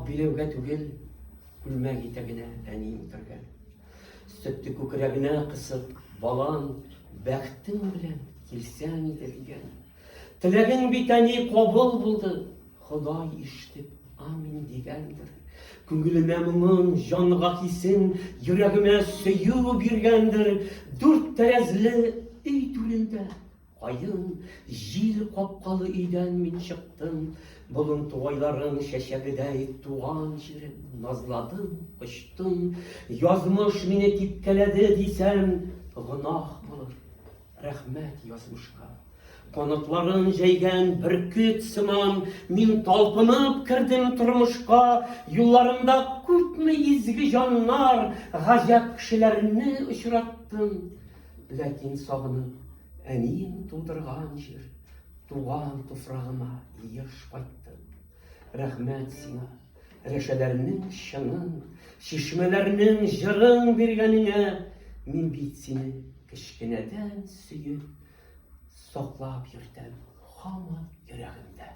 биләүгә түгел, күлмәк итәгенә әнием төргән. Сөтте күкрәгенә кысып, балам, бәхтең белән килсәң иде дигән. Теләгең бит әни кабул булды, Ходай ишетеп, амин дигәндер. Күңелемә моңын, җанга хисен, йөрәгемә сөю биргәндер. Дүрт тәрәзле өй түрендә Каен, җил капкалы өйдән мин чыктым, Болын тугайларың чәчәгедәй туган җирем назладым, кочтым. Язмыш мине типкәләде дисәм, гөнаһ булыр. Рәхмәт язмышка. Канатларын җәйгән бөркет сыман, мин талпынып кердем тормышка. Юлларымда күпме изге җаннар, гаҗәп кешеләрне очраттым. Ләкин сагынып, әнием тудырган җир, туган туфрагыма еш кайттым. Рәхмәт сиңа, рәшәләрнең чыңын, чишмәләрнең җырын биргәнеңә. Мин бит сине кечкенәдән сөеп, саклап йөртәм һаман йөрәгемдә.